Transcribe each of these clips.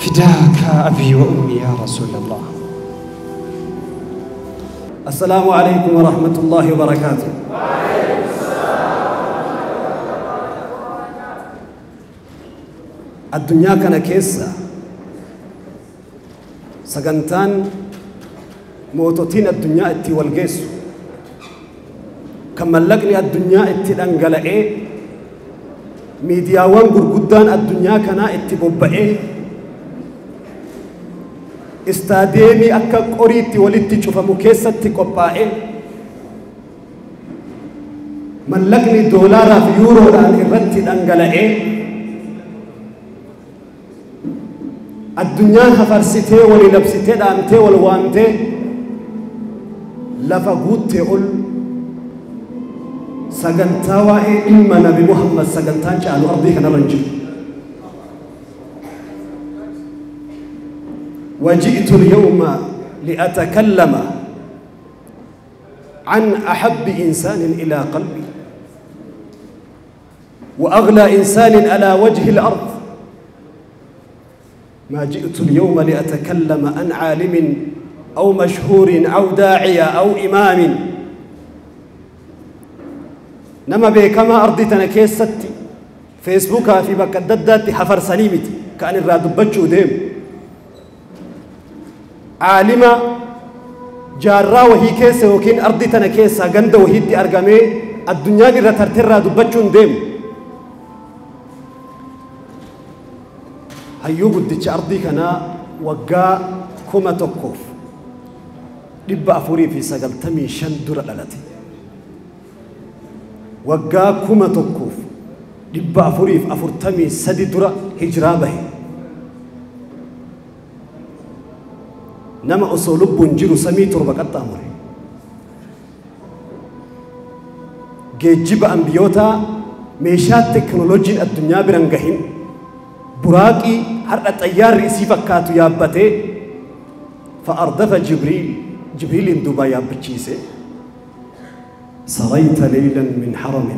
فداك أبي وأمي يا رسول الله. السلام عليكم ورحمة الله وبركاته. وعليكم السلام. الدنيا كان كيسة سجنتان موتوتين الدنيا اتي والجيس كملقني الدنيا اتي دنگلئه ميدياوان غرغدان الدنيا كان اتي بوبئه استاديمي اكا قريتي ولتي چوفمو كيستي قبائه ملقني دولارا في يورو دان ارتي دنگلئه الدنيا هفرسته وللبسته دامته والوانته lafa guuttee ol sagantaa waa'ee ilma Nabi Muhammad sagantaan caalu ardii kanarra hin jiru. وجئت اليوم لأتكلم عن أحب إنسان إلى قلبي وأغلى إنسان على وجه الأرض. ما جئت اليوم لأتكلم عن عالم أو مشهور أو داعية أو إمام. نما بكما أرضتنا كيستي فيسبوكا في بكددات حفر سليمتي كأن الرادبتشو ديم عالمة جارة وهي كيسة وكين أرضتنا كيسة غند وهي دي أرقامي الدنيا دي رترتر رادبتشو ديم هيو قدتش أرضي كنا وقا كوما توقف 495 dura dhalate. Waggaa 1443 dura hijiraa bahe. Nama osoo lubbuun jiru samii 7 qaxxaamure. Geejjiba ambiyootaa meeshaa teknooloojiin addunyaa biran gahin buraaqii har'a xayyaarri isii fakkaatu yaabbatee fa'ardafa Jibriil جبريل دوبا يابتشيسي سريت ليلا من حرم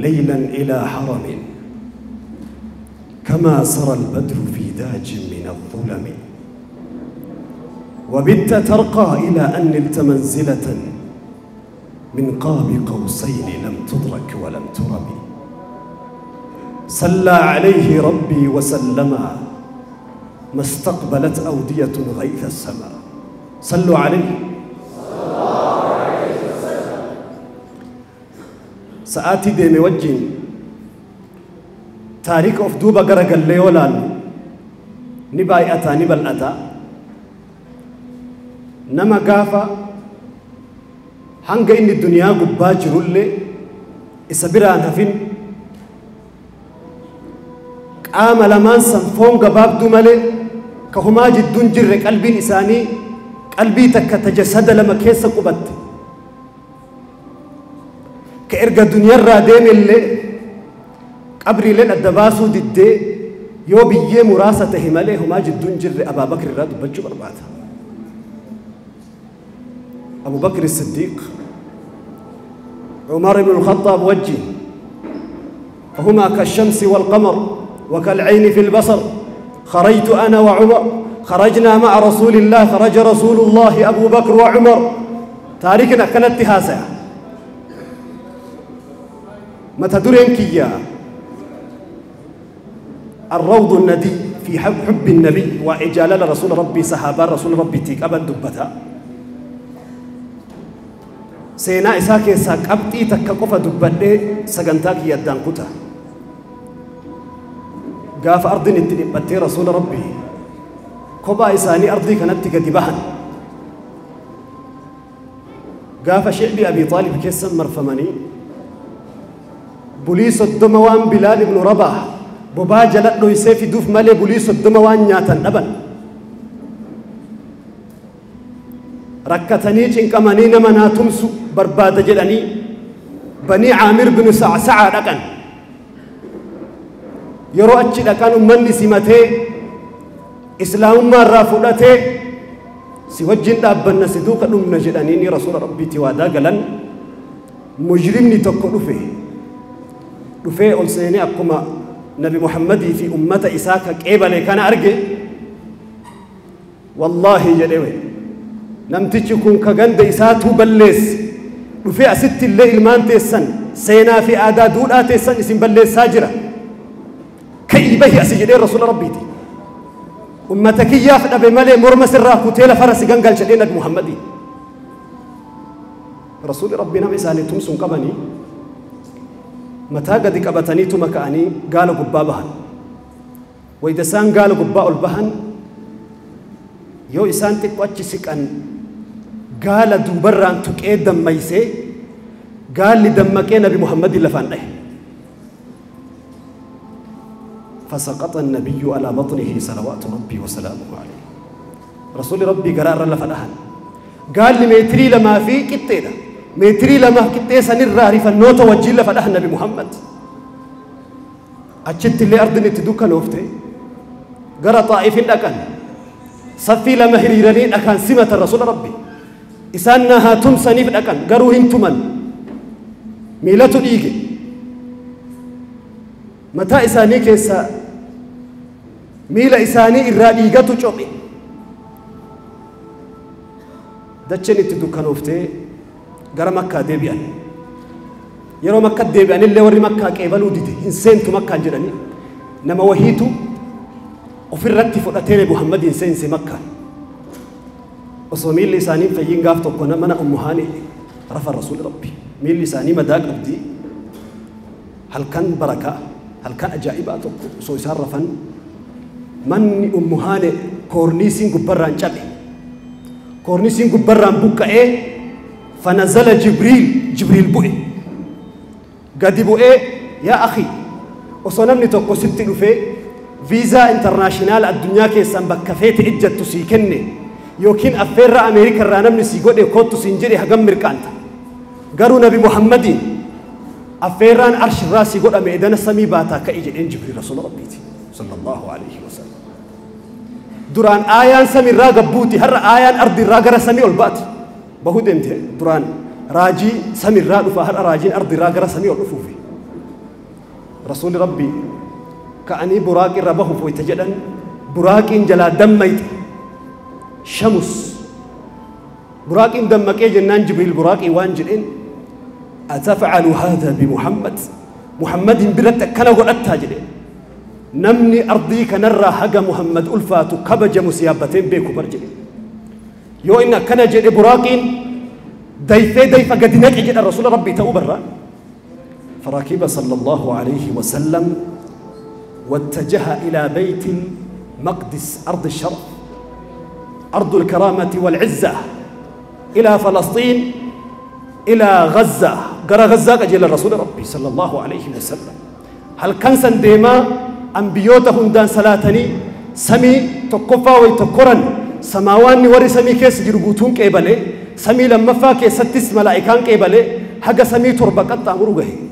ليلا إلى حرم كما سرى البدر في داج من الظلم وبت ترقى إلى أن نلت منزلة من قاب قوسين لم تدرك ولم ترم. صلى عليه ربي وسلم ما استقبلت أودية غيث السماء. صلوا عليه. صلى الله عليه وسلم. سآتي ديمي وجين تاريخ of دوبا غرقل ليولان نباي أتا نبال أتا نما غافا هنگا إن الدنيا قبا جرولي إسابيران هفين قام لمان سنفون قباب دومالي كهما جدون جر قلبين إساني قلبي تك تجسد لما كيس قبت كإرجع الدنيا الرادم اللي قبري لين الدباسو ددي يو بيجي مراسة هماله هما جدون جر أبا بكر راد بجو برباته. أبو بكر الصديق عمر بن الخطاب وجه فهما كالشمس والقمر وكالعين في البصر. خرجت أنا وعمر، خرجنا مع رسول الله، خرج رسول الله أبو بكر وعمر. تاريخنا كانت هذا متى درين كيا الروض الندي في حب النبي وإجلال رسول ربي صحابة رسول ربي تيك أبا دبتها سينا إساكي ساك أبتي تكقف دبتني سجنتاك يدان كتا قاف أرض نتنبتي رسول ربي كوبا إساني أرضي كانت تكدبهن قاف شعبي أبي طالب كيسا مرفمني بوليس الدموان بلال بن رباح بوبا جلت له يسيف دوف مالي بوليس الدموان نياتن أبن ركتني چنكماني نمنا تمسو برباد جلني بني عامر بن سعسعة لكن يرو أتشي لكان من سمته إسلام ما رافضته سوجن دابن سدوك نمنا جلني رسول ربي توادا قلن مجرمني تكو دفه دفه ألسيني أقوم Nabi Muhammadii fi ummata isaa ka qeebale kana arge, wallaahi jedhewe, namtichi kun ka ganda isaatuu balleesse dhufee asitti illee ilmaan teessan seenaa fi aadaa duudhaa teessan isin balleessaa jira, ka'ii bahi asi jedhee rasuula rabbiiti. Ummata kiyyaaf dhabe malee morma sirraa kutee lafarra si gangalcha jedhee Nabi Muhammadii. Rasuulli rabbii nama isaanii tumsuun qabanii mataa gadi qabataniituma ka'anii gaala gubbaa bahan. Wayita isaan gaala gubbaa ol bahan, yoo isaan xiqqoo achi siqan, gaala duubarraan tuqee dammaysee, gaalli dammaqee Nabi Muhammadin lafaan dhahe. فسقط النبي على بطنه صلوات ربي وسلامه عليه. رسول ربي قرار لفدهن. قال لي متري لما في قطيده، متري لما في قطيه سنرى رفنوته وجه لفدهن النبي محمد. أجت اللي أرض نتدوك نوفتي قرأ طائف أكن صفي لما هريرانين أكن سمة الرسول ربي إسانها تمسني في أكن قروهن تمن ميلة إيجي متى إساني كيسا ميلة إساني إراديقة تشوبي دتشني تدوك نوفتي قرأ مكة ديبيان yeroo makka deebi'an illee warri makkaa qeebaluu dide hin seentu makkaan jedhanii nama wahiitu ofirratti fudhatee Nabi Muhammad hin seense makkaan. Osoo miilli isaanii fayyiin gaaf tokko mana Ummu Haani rafa rasuuli rabbi miilli isaanii madaa qabdi, halkan barakaa halkan ajaa'ibaa tokko osoo isaan rafan manni Ummu Haani koorniisiin gubbarraan cabe, koorniisiin gubbarraan buqqa'ee, fanazala Jibriil, Jibriil bu'e gadi bu'ee, yaa akhi, osoo namni tokko sitti dhufee viizaa intarnaashinaal addunyaa keessaan bakka feete ijjattu sii kenne yookiin affeerraa Ameerika irraa namni sii godhe kottu siin jedhe hagam mirqaanta, garuu Nabi Muhammadiin affeerraan arshirraa sii godhame edana samii baataa ka'i jedheen Jibriil rasuula rabbiiti sallallahu alaihi wasallam. Duraan aayaan samiirraa gabbuuti, har'a aayaan ardiirraa gara samii ol baati bahuu deemte. Duraan raajii samiirraa dhufa, har'a raajiin ardiirraa gara samii ol dhufuufi. Rasuulli rabbii ka'anii buraaqii irra bahuuf wayita jedhan buraaqiin jalaa dammayxe shamus buraaqiin dammaqee jennaan Jibriil buraaqii waan jedheen, atafcalu haadha bimuhammad, muhammadin biratti akkana godhattaa jedheen, namni ardii kanarraa haga Muhammad ulfaatu kabajamu si yaabbateen beeku bar jedhe. Yoo inni akkana jedhe buraaqiin dayfee dayfa gadi naqe jedha rasuula rabbii ta'uu barraa. فركب صلى الله عليه وسلم واتجه إلى بيت المقدس، أرض الشرف، أرض الكرامة والعزة، إلى فلسطين، إلى غزة. قرأ غزة أجل الرسول ربي صلى الله عليه وسلم. هل كان سنديما أنبيوتهم دان سلاتني سمي تقفا ويتقرن سماواني وري سمي كيس جربوتون كيبالي سمي لما فاكي ستس ملائكان كيبالي حق سمي تربة قطع مروغه.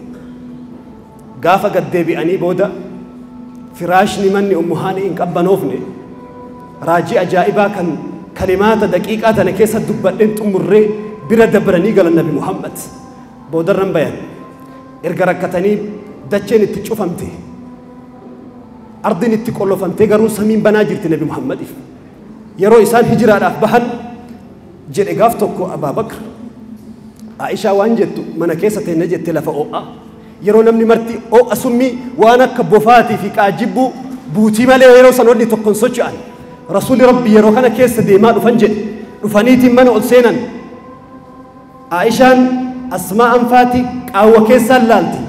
قافة قد ديبئني بودا فراشني مني أم هاني إن قبنوفني راجي أجائبا كان كلمات دقيقة أنا كيسة دبتين تمري برا دبرني قال النبي محمد بودا رنبيان إرقركتني دتشين تشوفمتي أرضين تقولفمتي قالوا سمين بناجرت النبي محمد يرو إنسان هجرة أفبهن جل إقافتك أبا بكر عائشة وانجت من كيسة نجت لفوق يرو نمني مرتي أو أسمي وأنا كبوفاتي في كأجيبو بوتي مالي يرو سنودي تكون سوتشان رسول ربي يرو كان كيسة ديما رفنجل رفنيتي من ألسينا عائشة أسماء أنفاتي أو كيسة لالتي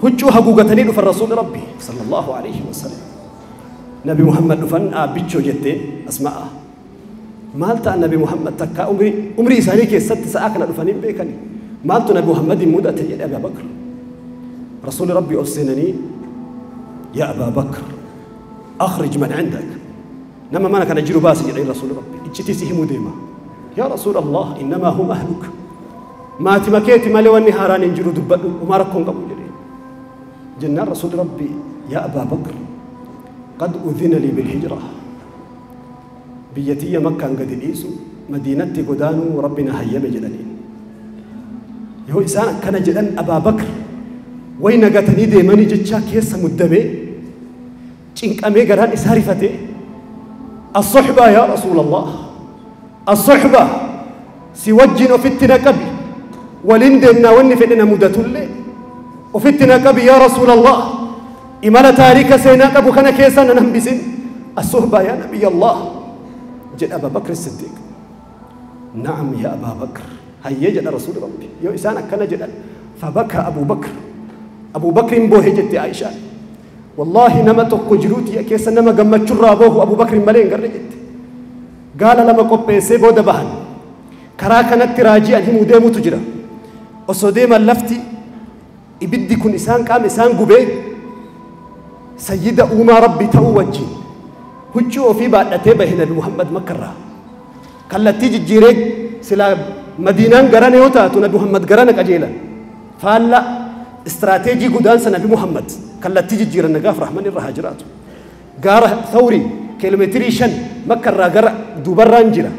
هجوها جوجتني رف الرسول ربي صلى الله عليه وسلم. نبي محمد رفن بيتشو جتين أسماء مالتا النبي محمد تكا عمري إساني كيسة ساعة رفنين بيكني مالتو نبي محمد مودة يا أبا بكر. رسول ربي أوصينني يا أبا بكر أخرج من عندك نما ما كان أجير باسي إلى رسول ربي اجتي سهم ديما يا رسول الله إنما هم أهلك ما تمكيت ما لو النهاران ينجروا دبلوا وما ركون قبل جري جنان رسول ربي يا أبا بكر قد أذن لي بالهجرة بيتي مكة قد إيسو مدينتي قدانو ربنا هيم جلالين يهو إنسان كان جلان أبا بكر وين قتني ديماني جتشا كيسا مدمي Cinqamee garaan isaa rifatee الصحبة يا رسول الله الصحبة si wajjin ofitti na qabi waliin deemnaa wanni fedhe na mudatullee ofitti na qabi yaa rasuulallah imala taarika seenaa qabu kana keessa nan hambisin الصحبة يا نبي الله jedha Abaa Bakr Siddiiq. نعم يا أبا بكر hayyee jedha rasuuli rabbi yoo isaan akkana jedhan فبكى أبو بكر أبو بكر boohe jetti Aishaan. والله nama tokko jiruuti keessa nama gammachurraa boohu Abu Bakr malee hin garre jette. Gaala lama qopheessee booda bahan. Karaa kanatti raajii an himuu deemutu jira. Osoo deeman lafti ibiddi kun isaan qaama isaan gubee sayyida uumaa rabbi ta'uu wajjin huccuu ofii baadhatee bahe Nabi Muhammad Makkarraa. Kallattii jijjiiree silaa Madiinaan garana yoo taatu Nabi Muhammad garana qajeelan. Faalla istirateejii godaansa Nabi Muhammad kallattii jijjiiran nagaaf rahman irra haa jiraatu. Gaara Thawrii kiiloomeetirii 5 Makkarraa gara duubarraan jira.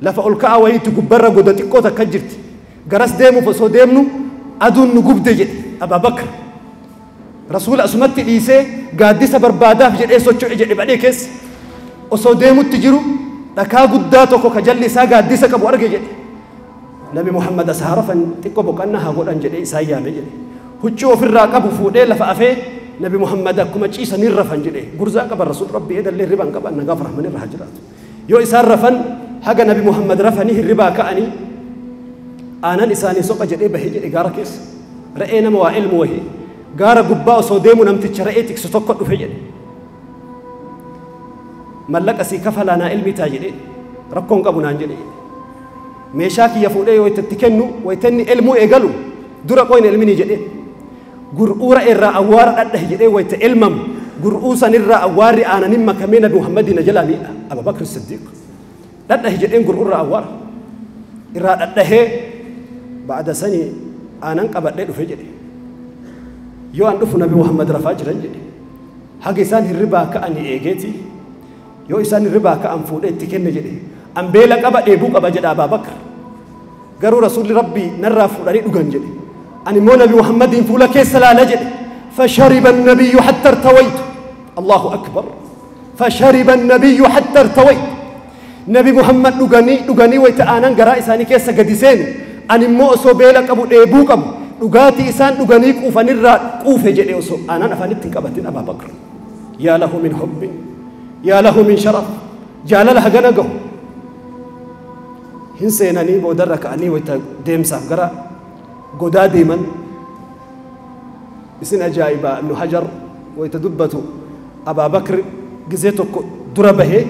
Lafa ol ka'aa wayiitti gubbarra goda xiqqoo takka jirti. Garas deemuuf osoo deemnu aduun nu gubde jedhe Abaa Bakr. Rasuula asumatti dhiisee gaaddisa barbaadaaf jedhee socho'e jedhe badhee keessa. Osoo deemutti jiru dhakaa guddaa tokko ka jalli isaa gaaddisa qabu arge jedhe. Nabi Muhammad as haa rafan xiqqoo boqannaa haa godhan jedhee isaan yaame jedhe. Huccuu ofirraa qabu fuudhee lafa afee Nabi Muhammad akkuma ciisanii rafan jedhe. Gurzaa qaban rasuul rabbi edallee hirriba hin qaban nagaaf rahman irra haa jiraatu. Yoo isaan rafan haga Nabi Muhammad rafanii hirribaa ka'anii aanan isaanii soqa jedhee bahee jedhe gaara keessa. Re'ee nama waa ilmu wahii. Gaara gubbaa osoo deemu namticha re'ee tiksu tokko dhufe jedhe. Mallaqa sii kafalaa naa ilmi taa jedhee rakkoon qabu naan jedhe. Meeshaa kiyya fuudhee yoo itti kennu wayita inni ilmuu eegalu dura qoyna ilminii jedhee. Gur'uura irraa awwaara dhadhahe jedhee wayita ilmamu gur'uu sanirraa awwaarri aananin makamee Nabi Muhammadin jalaa miidha Abaa Bakr Siddiiq. Dhadhahe jedheen gur'uurraa awwaara irraa dhadhahee ba'ada sanii aanan qabadhee dhufe jedhe. Yoo an dhufu Nabi Muhammad rafaa jiran jedhe. Haga isaan hirribaa ka'anii eegeeti yoo isaan hirribaa ka'an fuudhee itti kenne jedhe. An beela qaba dheebuu qaba jedha Abaa Bakr. Garuu rasuulli rabbii narraa fuudhanii dhugan jedhe. Ani immoo Nabi Muhammadiin fuula keessa laala jedhe. فشرب النبي حتى ارتويت. الله أكبر. فشرب النبي حتى ارتويت. نبي محمد dhuganii dhuganii wayita aanan garaa isaanii keessa gadi seenu ani immoo osoo beela qabu dheebuu qabu dhugaatii isaan dhuganii quufanirraa quufe jedhe osoo aanan afaanitti hin qabatin Abaa Bakr. يا له من حب يا له من شرف jaalala hagana gahu. Hin seenanii boodarra ka'anii wayita deemsaaf gara godaa deeman. Isin ajaa'ibaa Ibnu Hajar wayita dubbatu Abaa Bakr gizee tokko dura bahee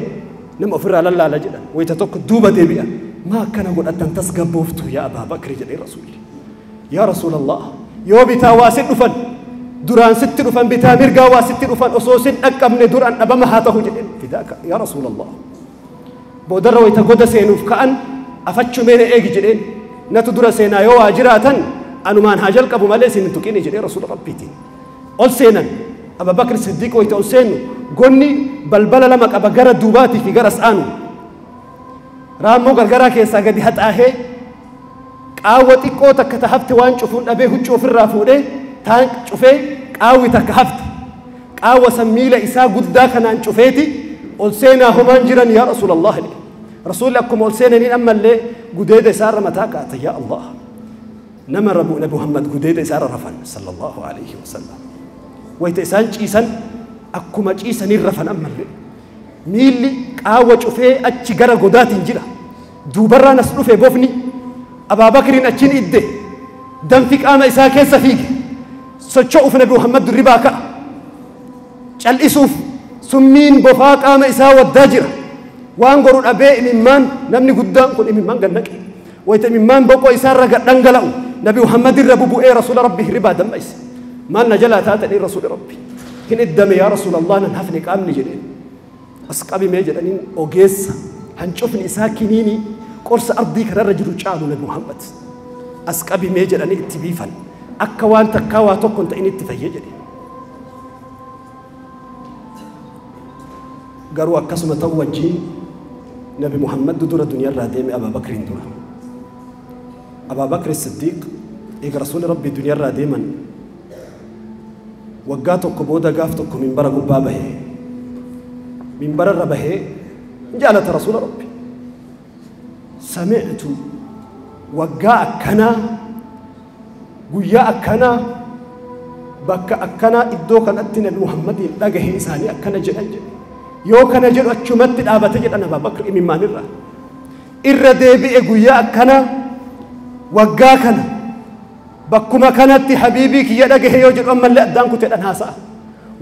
nama ofirraa lallaala jedhan wayita tokko duuba deebi'a. Maa akkana godhattan tasgabbooftu yaa Abaa Bakr jedhee rasuulli. Yaa Rasuulallah yoo bitaa waa sit dhufan duraan sitti dhufan bitaa mirgaa waa sitti dhufan osoo sin dhaqqabne duraan dhabama haa ta'u jedheen fidaaka yaa Rasuulallah. Boodarra wayita goda seenuuf ka'an afachumee na eegi jedheen natu dura seenaa yoo waa jiraatan anumaan haa jalqabu malee isin hin tuqini jedhee rasuula rabbiitiin. Ol seenan Abaa Bakr Siddiiq wayita ol seenu gonni balbala lama qaba gara duubaatii fi gara aanu. Raammoo gargaraa keessaa gadi haxaahee qaawwa xiqqoo takka ta hafte waan cufuun dhabee huccuu ofirraa fuudhee taan cufee qaawwi takka hafte. Qaawwa san miila isaa guddaa kanaan cufeeti ol seenaa homaan jiran yaa Rasuulallah jedhe. Rasuulli akkuma ol seenaniin ammallee gudeeda isaarra mataa kaa'ata yaa Allah. Nama rabu Nabi Muhammad gudeeda isaarra rafan sallallahu alaihi wasallam. Wayita isaan ciisan akkuma ciisaniin rafan ammallee. Miilli qaawwa cufee achi gara godaatiin jira. Duubarraan as dhufe bofni Abaa Bakriin achiin idde danfi qaama isaa keessa fiige. Socho'uuf Nabi Muhammad dirribaa ka'a. Cal'isuuf summiin bofaa qaama isaa waddaa jira. Waan godhu dhabee imimmaan namni guddaan kun imimmaan gad naqe. Wayita imimmaan boqoo isaarra gad dhangala'u Nabi Muhammad irra bubu'ee rasuula rabbi hirribaa dammaqse. Maal na jalaa taatanii rasuula rabbi. Hin iddame yaa Rasuulallah nan hafne qaamni jedheen. As qabimee jedhaniin ogeessa hancufni isaa kiniinii qorsa ardii kanarra jiru caalu Nabi Muhammad. As qabimee jedhanii itti biifan. Akka waan takkaa waa tokko hin ta'in itti fayyee jedhe. Garuu akkasuma ta'u wajjin Nabi Muhammad dura duniyaarraa deeme Abaa Bakriin dura. Abaa Bakri Siddiiq eega rasuulli rabbii duniyaarraa deeman Waggaa tokko booda gaaf tokko minbara gubbaa bahee, minbara irra bahee jaalata rasuula rabbi. Sami'tu waggaa akkanaa, guyyaa akkanaa, bakka akkanaa, iddoo kanatti Nabi Muhammadiin dhagahe isaanii akkana jedhan jedhe. Yoo kana jedhu achumatti dhaabate jedhan Abaa Bakr imimmaanirra. Irra deebi'e, guyyaa akkanaa, waggaa kana, bakkuma kanatti habiibii kiyya dhagahe yoo jedhu ammallee addaan kuteedhan haasa'a.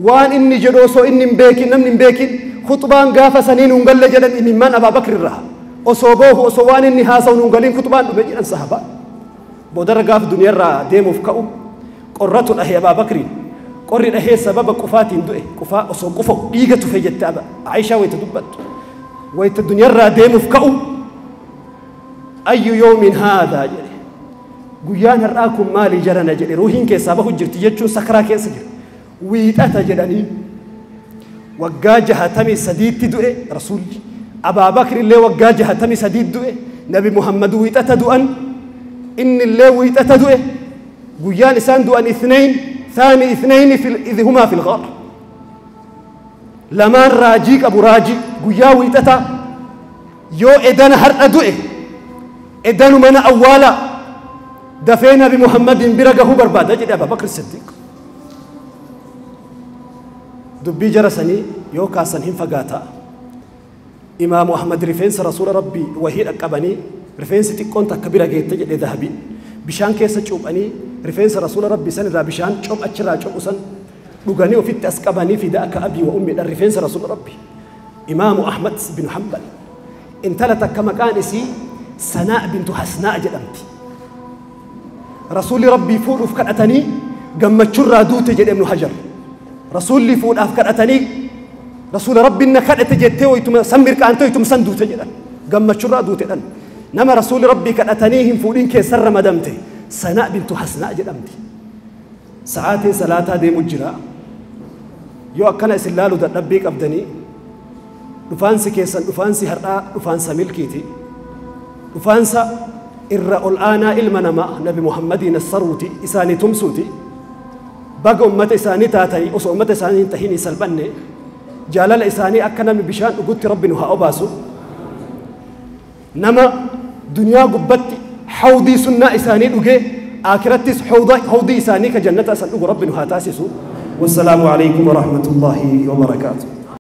Waan inni jedhu osoo inni hin beekin, namni hin beekin, khuxbaan gaafa sanii nuun galle jedhan. Imimmaan Abaa Bakr irraa osoo boohu, osoo waan inni haasa'u nuun galiin khuxbaan dhume jedhan sahabaa. Boodarra gaafa duniyaarraa deemuuf ka'u qorratu dhahee Abaa Bakriin. Qorri dhahee sababa qufaatiin du'e. Qufaa osoo qufa'u dhiiga tufe jette Aishaa wayita dubbattu. Wayita duniyaarraa deemuuf ka'u "Ayyu yoomin haadaa?" jedhe. "Guyyaan har'aa kun maali jarana?" jedhe. Ruuhiin keessaa bahu jirti jechuun sakaraa keessa jira. "Wiixata" jedhanii. Waggaa 63tti du'e rasuulli. Abaa Bakr illee waggaa 63 du'e. Nabi Muhammad wiixata du'an, inni illee wiixata du'e. Guyyaan isaan du'an ithnain, ثاني اثنين في إذ هما في الغار. Lamaan raajii qabu, raajii guyyaa wiixataa. Yoo edana har'a du'e, edanu mana awwaalaa dafee Nabi Muhammadin bira gahuu barbaada jedhe Abaa Bakr Siddiq. Dubbii jara sanii yoo kaasan hin fagaataa. Imaamu Ahmad rifeensa rasuula rabbii wahii dhaqqabanii, rifeensi xiqqoon takka bira geette jedhe Dahabiin. Bishaan keessa cuuphanii, rifeensa rasuula rabbii san irraa bishaan coph achirraa cophu san dhuganii ofitti as qabanii فداك أبي وأمي dhan rifeensa rasuula rabbii. Imaamu Ahmad bin Hanbal intala takka maqaan isii Sanaa bintu Hasnaa jedhamti. Rasuulli rabbii fuudhuuf kadhatanii gammachurraa duute jedhe Ibnu Hajar. Rasuulli fuudhaaf kadhatanii, rasuula rabbiin na kadhate jettee wayituma san mirqaantee wayituma san duute jedhan. Gammachurraa duute dhan. Nama rasuulli rabbii kadhatanii hin fuudhin keessan ramadamte Sanaa bintu Hasnaa jedhamti. Sa'aatiin salaataa deemu jira. Yoo akkana isin laalu dadhabbii qabdanii, dhufaansi keessan, dhufaansi har'aa, dhufaansa milkiiti. Dhufaansa irra ol aanaa ilma namaa Nabi Muhammadii nassaruuti, isaanii tumsuuti. Baga ummata isaanii taatanii, osoo ummata isaanii hin tahinii salphanne. Jaalala isaanii akka namni bishaan dhugutti rabbi nu haa obaasu. Nama duniyaa gubbatti hawdii sunnaa isaanii dhugee aakirattis hawdii isaanii ka jannata san dhugu rabbi nu haa taasisu. والسلام عليكم ورحمة الله وبركاته.